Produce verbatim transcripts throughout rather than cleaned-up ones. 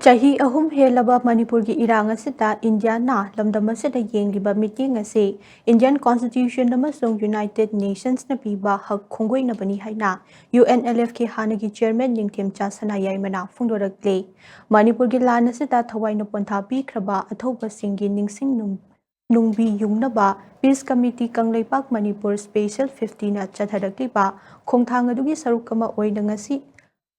ꯆꯍꯤ ꯑꯍꯨꯝ ꯍꯦꯜꯂꯕ ꯃꯅꯤꯄꯨꯔꯒꯤ ꯏꯔꯥꯡ ꯑꯁꯤꯗ ꯏꯟꯗꯤꯌꯥꯅ ꯂꯝꯗꯝ ꯑꯁꯤꯗ ꯌꯦꯡꯂꯤꯕ ꯃꯤꯠꯌꯦꯡ ꯑꯁꯤ Indian Constitution ꯑꯃꯁꯨꯡ United Nationsꯅ ꯄꯤꯕ ꯍꯛ ꯈꯣꯡꯒꯣꯏꯅꯕꯅꯤ ꯍꯥꯏꯅ UNLFꯀꯤ ꯍꯥꯟꯅꯒꯤ chairman ꯅꯤꯡꯊꯦꯝꯆꯥ ꯁꯅꯥꯌꯥꯏꯃꯅ ꯐꯣꯡꯗꯣꯔꯛꯂꯤ꯫ ꯃꯅꯤꯄꯨꯔꯒꯤ ꯂꯥꯟ ꯑꯁꯤꯗ ꯊꯋꯥꯏꯅ ꯄꯣꯟꯊꯥ ꯄꯤꯈ꯭ꯔꯕ ꯑꯊꯧꯕꯁꯤꯡꯒꯤ ꯅꯤꯡꯁꯤꯡ ꯅꯨꯡ-, ꯅꯨꯡꯕꯤ ꯌꯨꯡꯅꯕ Peace Committee Kangleipak Manipur Special fiftyꯅ ꯆꯠꯊꯔꯛꯂꯤꯕ ꯈꯣꯡꯊꯥꯡ ꯑꯗꯨꯒꯤ ꯁꯔꯨꯛ ꯑꯃ ꯑꯣꯏꯅ ꯉꯁꯤ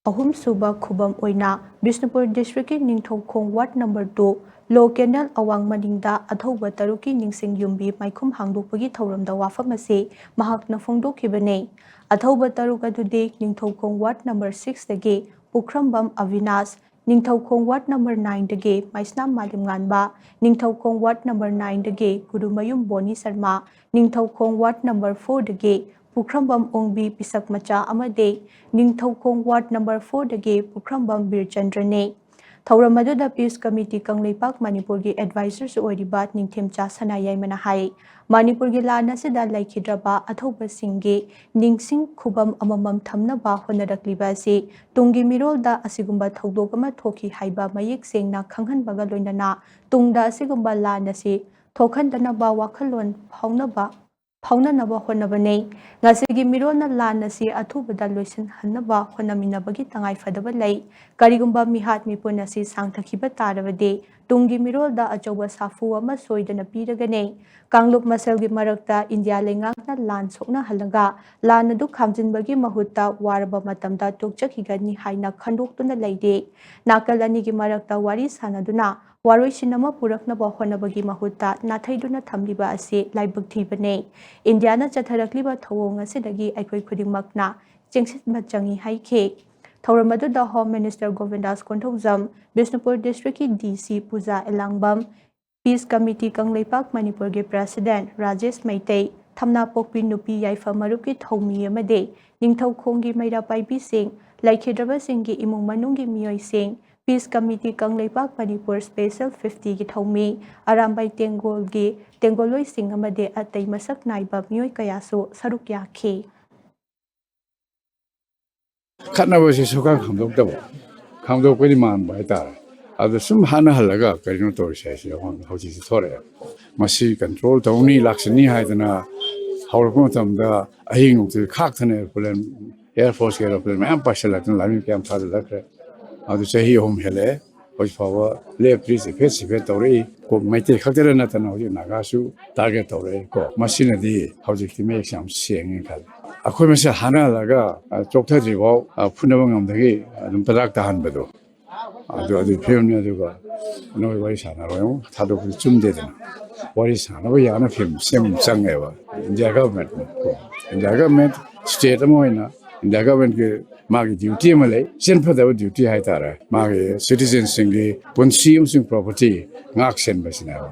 ꯑꯍꯨꯝꯁꯨꯕ ꯈꯨꯕꯝ ꯑꯣꯏꯅ Bishnupur districtꯀꯤ Ningthoukhong ward number two Law Canal ꯑꯋꯥꯡ ꯃꯅꯤꯡꯗ ꯑꯊꯧꯕ ꯇꯔꯨꯛꯀꯤ ꯅꯤꯡꯁꯤꯡ ꯌꯨꯝꯕꯤ ꯃꯥꯏꯈꯨꯝ ꯍꯥꯡꯗꯣꯛꯄꯒꯤ ꯊꯧꯔꯝꯗ ꯋꯥꯐꯝ ꯑꯁꯤ ꯃꯍꯥꯛꯅ ꯐꯣꯡꯗꯣꯛꯈꯤꯕꯅꯤ꯫ ꯑꯊꯧꯕ ꯇꯔꯨꯛ ꯑꯗꯨꯗꯤ ꯅꯤꯡꯊꯧꯈꯣꯡ ward number sixꯇꯒꯤ ꯄꯨꯈ꯭ꯔꯝꯕꯝ ꯑꯕꯤꯅꯥꯁ, ꯅꯤꯡꯊꯧꯈꯣꯡ ward number nineꯗꯒꯤ ꯃꯩꯁꯅꯥꯝ ꯃꯥꯂꯦꯝꯉꯥꯟꯕ, Ningthoukhong ward number nineꯗꯒꯤ Gurumayum ꯕꯣꯅꯤ Sharma, Ningthoukhong ward number fourꯗꯒꯤ ꯄꯨꯈ꯭ꯔꯝꯕꯝ ꯑꯣꯡꯕꯤ ꯄꯤꯁꯛ ꯃꯆꯥ ꯑꯃꯗꯤ ꯅꯤꯡꯊꯧꯈꯣꯡ ward number fourꯗꯒꯤ ꯄꯨꯈ꯭ꯔꯝꯕꯝ ꯕꯤꯔꯆꯟꯗ꯭ꯔꯅꯤ꯫ ꯊꯧꯔꯝ ꯑꯗꯨꯗ Peace Committee ꯀꯪꯂꯩꯄꯥꯛ ꯃꯅꯤꯄꯨꯔꯒꯤ advisorꯁꯨ ꯑꯣꯏꯔꯤꯕ ꯅꯤꯡꯊꯦꯝꯆꯥ ꯁꯅꯥꯌꯥꯏꯃꯅ ꯍꯥꯏ, ꯃꯅꯤꯄꯨꯔꯒꯤ ꯂꯥꯟ ꯑꯁꯤꯗ ꯂꯩꯈꯤꯗ꯭ꯔꯕ ꯑꯊꯧꯕꯁꯤꯡꯒꯤ ꯅꯤꯡꯁꯤꯡ ꯈꯨꯕꯝ ꯑꯃꯃꯝ ꯊꯝꯅꯕ ꯍꯣꯠꯅꯔꯛꯂꯤꯕ ꯑꯁꯤ ꯇꯨꯡꯒꯤ ꯃꯤꯔꯣꯜꯗ ꯑꯁꯤꯒꯨꯝꯕ ꯊꯧꯗꯣꯛ ꯑꯃ ꯊꯣꯛꯈꯤ ꯍꯥꯏꯕ ꯃꯌꯦꯛ ꯁꯦꯡꯅ ꯈꯪꯍꯟꯕꯒ ꯂꯣꯏꯅꯅ ꯇꯨꯡꯗ ꯑꯁꯤꯒꯨꯝꯕ ꯂꯥꯟ ꯑꯁꯤ ꯊꯣꯛꯍꯟꯗꯅꯕ ꯋꯥꯈꯜꯂꯣꯟ ꯐꯥꯎꯅꯕ, ꯐꯥꯎꯅꯅꯕ ꯍꯣꯠꯅꯕꯅꯤ꯫ ꯉꯁꯤꯒꯤ ꯃꯤꯔꯣꯜꯅ ꯂꯥꯟ ꯑꯁꯤ ꯑꯊꯨꯕꯗ ꯂꯣꯏꯁꯤꯟꯍꯟꯅꯕ ꯍꯣꯠꯅꯃꯤꯟꯅꯕꯒꯤ ꯇꯉꯥꯏ ꯐꯗꯕ ꯂꯩ꯫ ꯀꯔꯤꯒꯨꯝꯕ ꯃꯤꯍꯥꯠ ꯃꯤꯄꯨꯟ ꯑꯁꯤ ꯁꯥꯡꯊꯈꯤꯕ ꯇꯥꯔꯕꯗꯤ ꯇꯨꯡꯒꯤ ꯃꯤꯔꯣꯜꯗ ꯑꯆꯧꯕ ꯁꯥꯐꯨ ꯑꯃ ꯁꯣꯏꯗꯅ ꯄꯤꯔꯒꯅꯤ꯫ ꯀꯥꯡꯂꯨꯞ ꯃꯁꯦꯜꯒꯤ ꯃꯔꯛꯇ ꯏꯟꯗꯤꯌꯥ ꯂꯩꯉꯥꯛꯅ ꯂꯥꯟ ꯁꯣꯛꯅꯍꯜꯂꯒ ꯂꯥꯟ ꯑꯗꯨ ꯈꯥꯝꯖꯤꯟꯕꯒꯤ ꯃꯍꯨꯠꯇ ꯋꯥꯔꯕ ꯃꯇꯝꯗ ꯇꯣꯛꯆꯈꯤꯒꯅꯤ ꯍꯥꯏꯅ ꯈꯟꯗꯣꯛꯇꯨꯅ ꯂꯩꯔꯤ꯫ ꯅꯥꯀꯜ ꯑꯅꯤꯒꯤ ꯃꯔꯛꯇ ꯋꯥꯔꯤ ꯁꯥꯅꯗꯨꯅ ꯋꯥꯔꯣꯏꯁꯤꯟ ꯑꯃ ꯄꯨꯔꯛꯅꯕ ꯍꯣꯠꯅꯕꯒꯤ ꯃꯍꯨꯠꯇ ꯅꯥꯊꯩꯗꯨꯅ ꯊꯝꯂꯤꯕ ꯑꯁꯤ ꯂꯥꯏꯕꯛ ꯊꯤꯕꯅꯤ꯫ ꯏꯟꯗꯤꯌꯥꯅ ꯆꯠꯊꯔꯛꯂꯤꯕ ꯊꯧꯑꯣꯡ ꯑꯁꯤꯗꯒꯤ ꯑꯩꯈꯣꯏ ꯈꯨꯗꯤꯡꯃꯛꯅ ꯆꯦꯡꯁꯤꯟꯕ ꯆꯪꯏ ꯍꯥꯏꯈꯤ꯫ ꯊꯧꯔꯝ ꯑꯗꯨꯗ Home Minister ꯒꯣꯕꯤꯟꯗꯥꯁ Konthoujam, Bishnupur districtꯀꯤ DC ꯄꯨꯖꯥ ꯑꯦꯂꯥꯡꯕꯝ, Peace Committee ꯀꯪꯂꯩꯄꯥꯛ ꯃꯅꯤꯄꯨꯔꯒꯤ President ꯔꯥꯖꯦꯁ ꯃꯩꯇꯩ, ꯊꯝꯅꯥꯄꯣꯛꯄꯤ ꯅꯨꯄꯤ ꯌꯥꯏꯐ ꯃꯔꯨꯞꯀꯤ ꯊꯧꯃꯤ ꯑꯃꯗꯤ ꯅꯤꯡꯊꯧꯈꯣꯡꯒꯤ ꯃꯩꯔꯥ ꯄꯥꯏꯕꯤꯁꯤꯡ, ꯂꯩꯈꯤꯗ꯭ꯔꯕꯁꯤꯡꯒꯤ ꯏꯃꯨꯡ ꯃꯅꯨꯡꯒꯤ ꯃꯤꯑꯣꯏꯁꯤꯡ, Peace Committee Kangleipak Manipur Special fiftyꯒꯤ ꯊꯧꯃꯤ ꯑꯔꯥꯝꯕꯥꯏ ꯇꯦꯡꯒꯣꯜꯒꯤ ꯇꯦꯡꯒꯣꯜꯂꯣꯏꯁꯤꯡ ꯑꯃꯗꯤ ꯑꯇꯩ ꯃꯁꯛ ꯅꯥꯏꯕ ꯃꯤꯑꯣꯏ ꯀꯌꯥꯁꯨ ꯁꯔꯨꯛ ꯌꯥꯈꯤ꯫ ꯈꯠꯅꯕꯁꯤ ꯁꯨꯛꯈꯥꯡ ꯈꯥꯝꯗꯣꯛꯇꯕ, ꯈꯥꯝꯗꯣꯛꯄꯗꯤ ꯃꯥꯟꯕ ꯍꯥꯏꯇꯥꯔꯦ꯫ ꯑꯗꯨ ꯁꯨꯝ ꯍꯥꯟꯅꯍꯜꯂꯒ ꯀꯔꯤꯅꯣ ꯇꯧꯔꯤꯁꯦ ꯍꯥꯏꯁꯦ ꯍꯧꯖꯤꯛꯁꯤ ꯊꯣꯔꯛꯑꯦ꯫ ꯃꯁꯤ ꯀꯟꯇ꯭ꯔꯣꯜ ꯇꯧꯅꯤ, ꯂꯥꯛꯁꯤꯟꯅꯤ ꯍꯥꯏꯗꯅ ꯍꯧꯔꯛꯄ ꯃꯇꯝꯗ ꯑꯍꯤꯡ ꯅꯨꯡꯊꯤꯜ ꯈꯥꯛꯇꯅ ꯑꯦꯔꯣꯄ꯭ꯂꯦꯟ, ꯑꯦꯌꯔ ꯐꯣꯔꯁꯀꯤ ꯑꯦꯔꯣꯄ꯭ꯂꯦꯟ ꯃꯌꯥꯝ ꯄꯥꯏꯁꯤꯜꯂꯛꯇꯅ ꯂꯥꯟꯃꯤ ꯀꯌꯥꯝ ꯊꯥꯖꯤꯜꯂꯛꯈ꯭ꯔꯦ꯫ ꯑꯗꯨ ꯆꯍꯤ ꯑꯍꯨꯝ ꯍꯦꯜꯂꯛꯑꯦ꯫ ꯍꯧꯖꯤꯛ ꯐꯥꯎꯕ ꯂꯦꯞꯇ꯭ꯔꯤ, ꯆꯤꯐꯦꯠ ꯆꯤꯐꯦꯠ ꯇꯧꯔꯛꯏ꯫ ꯀꯣ-, ꯃꯩꯇꯩ ꯈꯛꯇꯗ ꯅꯠꯇꯅ ꯍꯧꯖꯤꯛ ꯅꯥꯒꯥꯁꯨ ꯇꯥꯔꯒꯦꯠ ꯇꯧꯔꯛꯑꯦ ꯀꯣ꯫ ꯃꯁꯤꯅꯗꯤ ꯍꯧꯖꯤꯛꯇꯤ ꯃꯌꯦꯛꯁꯦ ꯌꯥꯝ ꯁꯦꯡꯉꯦ ꯈꯜꯂꯤ꯫ ꯑꯩꯈꯣꯏ ꯃꯁꯦꯜ ꯍꯥꯟꯅꯍꯜꯂꯒ, ꯑ, ꯆꯣꯛꯊꯗ꯭ꯔꯤꯐꯥꯎ, ꯑ, ꯐꯨꯅꯕ ꯉꯝꯗꯒꯤ ꯑꯗꯨꯝ ꯇꯔꯥꯛ ꯇꯥꯍꯟꯕꯗꯣ꯫ ꯑꯗꯨ, ꯑꯗꯨꯒꯤ ꯐꯤꯕꯝꯅꯤ꯫ ꯑꯗꯨꯒ ꯅꯣꯏ ꯋꯥꯔꯤ ꯁꯥꯟꯅꯔꯣꯏ ꯑꯃꯨꯛ ꯊꯥꯗꯣꯛꯄꯗꯤ ꯆꯨꯝꯗꯦꯗꯅ꯫ ꯋꯥꯔꯤ ꯁꯥꯟꯅꯕ ꯌꯥꯅ ꯐꯤꯕꯝ ꯁꯦꯝꯕ ꯑꯃ ꯆꯪꯉꯦꯕ꯫ ꯏꯟꯗꯤꯌꯥ ꯒꯚꯔꯟꯃꯦꯟꯠ ꯀꯣ꯫ ꯏꯟꯗꯤꯌꯥ ꯒꯚꯔꯟꯃꯦꯟꯠ ꯁ꯭ꯇꯦꯠ ꯑꯃ ꯑꯣꯏꯅ ꯏꯟꯗꯤꯌꯥ ꯒꯚꯔꯟꯃꯦꯟꯠꯀꯤ ꯃꯥꯒꯤ ꯗ꯭ꯌꯨꯇꯤ ꯑꯃ ꯂꯩ, ꯆꯦꯟꯐꯗꯕ ꯗ꯭ꯌꯨꯇꯤ ꯍꯥꯏꯇꯥꯔꯦ꯫ ꯃꯥꯒꯤ ꯁꯤꯇꯤꯖꯦꯟꯁꯤꯡꯒꯤ ꯄꯨꯟꯁꯤ ꯑꯃꯁꯨꯡ ꯄ꯭ꯔꯣꯄꯔꯇꯤ ꯉꯥꯛ ꯁꯦꯟꯕꯁꯤꯅꯦꯕ꯫